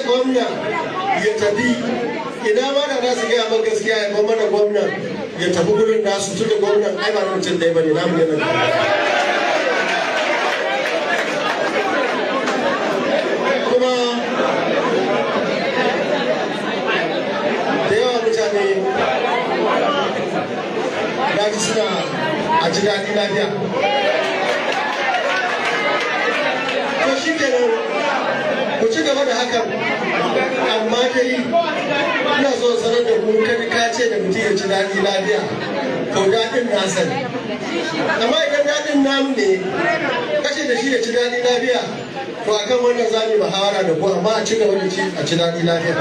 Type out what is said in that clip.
Gwamna ya tafi ina ma da za su gaya man gaskiya, ya bar mana gwamna ya tafi gurin nasu, tun da gwamnan ai ba na mutum ɗaya bane, namu ne nan. Kuma da yawa mutane na ji suna "A ji daɗi lafiya." To shi kenan, ku ci gaba da hakan. Amma dai ina so sanar da ku, kan ka ce da mutum ya ci daɗi lafiya, to daɗin nasa ne. Amma idan daɗin namu ne kace da shi ya ci daɗi lafiya, to akan wannan za mu muhawara da ku. Amma a ci gaba da ci, a ci daɗi lafiya.